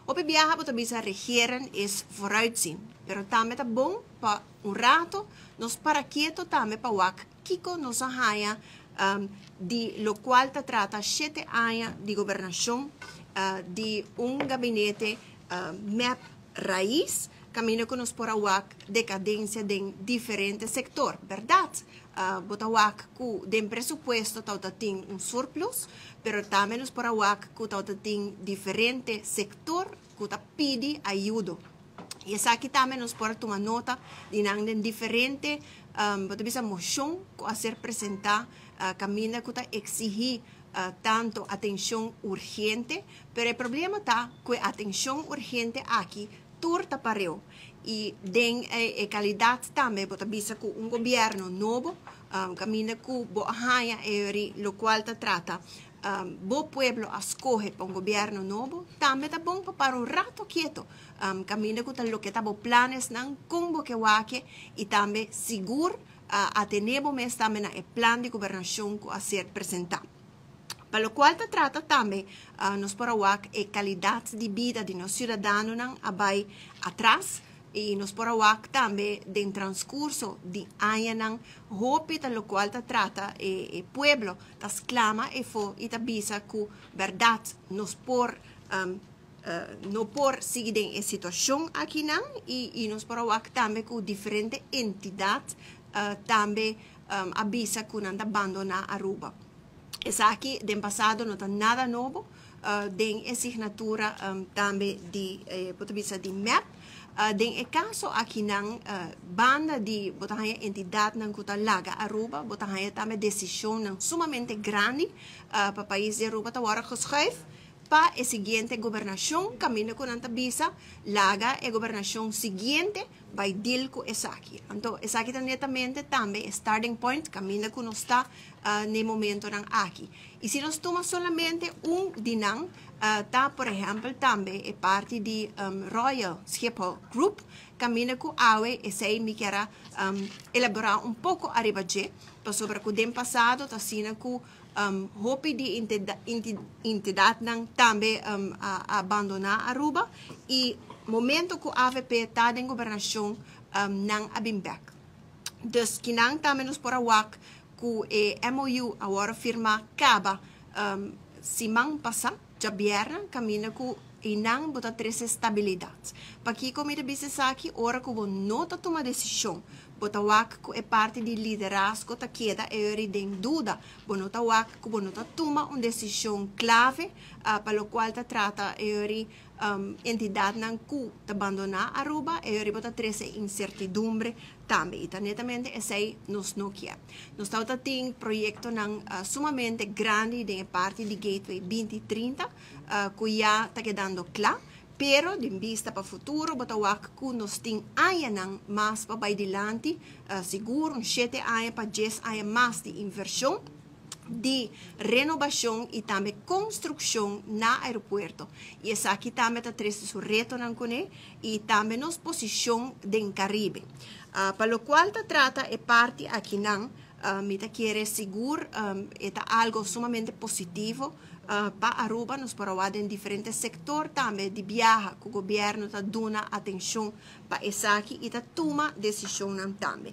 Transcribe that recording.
Hopi biaha bo ta bisa "regeren is vooruitzien". Pero tambe ta bon pa un rato nos para keto tambe pa wak kiko nos a haya di locual ta trata 7 aña di gobernacion di un gabinete MEP Raiz, caminda cu nos por a wak decadencia den diferente sector, berdad? Bo ta wak cu den presupuesto ta tin un surplus, pero tambe nos por a wak cu ta tin diferente sector cu ta pidi ayudo. Y esaki tambe nos por tuma nota di nan den diferente bo ta bisa mocion cu a ser presenta, caminda cu ta exigi tanto atencion urgente, pero e problema ta cu e atencion urgente aki tur ta pareu. Y den e calidad tambe, bo ta bisa cu un gobierno nobo, caminda cu bo a haya e locual ta trata bo pueblo a scoge pa un gobierno nobo, tambe ta bon pa para un rato keto. Caminda cu ta loke ta bo plannan con bo ke wak e y tambe sigur atene bo mes tambe na e plan di gobernacion cu a ser presenta. Pa locual ta trata tambe, nos por a wak e calidad di bida di nos ciudadanonan a bay atras y nos por a wak tambe den transcurso di añanan hopi ta locual ta trata e pueblo ta sclama e fo y ta bisa cu berdad nos por no por sigui den e situacion akinan y nos por a wak tambe cu diferente entidad tambe a bisa cu nan ta abandona Aruba. Esaki den pasado no ta nada nobo, den e signatura tambe di bo ta bisa di MEP. Den e caso akinan, banda di bo ta haya entidadnan cu ta laga Aruba, bo ta haya tambe decision sumamente grandi pa pais di Aruba ta wordo geschuif pa e siguiente gobernacion, caminda cu nan ta bisa laga e gobernacion siguiente bay deal cu esaki. Anto, esaki ta netamente tambe starting point caminda cu nos ta na momentonan aki. Y si nos tuma solamente un di nan, ta por ehempel tambe e parti di Royal Schiphol Group, caminda cu awe esey mi kier elabora un poco ariba dje, pasobra cu den pasado ta asina cu hopi di entidadnan tambe a abandona Aruba y momento cu AVP ta den gobernacion, nan a bin back. Dus kinan tambe nos por a wak cu e MOU a wordo firma caba siman pasa, diabierna, caminda cu einan bo ta trece stabilidad. Pakico mi ta bisa esaki? Ora cu bo no ta tuma decision, bo ta wak cu e parti di liderazgo ta keda eri den duda. Bo no ta wak cu bo no ta tuma un decision clave, pa locual ta trata eri entidadnan cu ta abandona Aruba, eri bo ta trece incertidumbre tambe. Y ta netamente esey nos no kier. Nos ta tin proyectonan sumamente grandi den parti di Gateway 2030, cu ya ta kedando cla, pero di vista pa futuro, bo ta wak cu nos tin añanan mas pa bay dilanti, sigur un 7 aña pa 10 aña mas di inversion, di renobacion y tambe construccion na aeropuerto. Y esaki tambe ta trece su retonan cune y tambe nos posicion den Caribe. Pa locual ta trata e parti akinan, mi ta kere sigur ta algo sumamente positivo pa Aruba. Nos por a den diferente sector tambe di biaha cu gobierno ta duna atencion pa esaki y ta tuma decision tambe.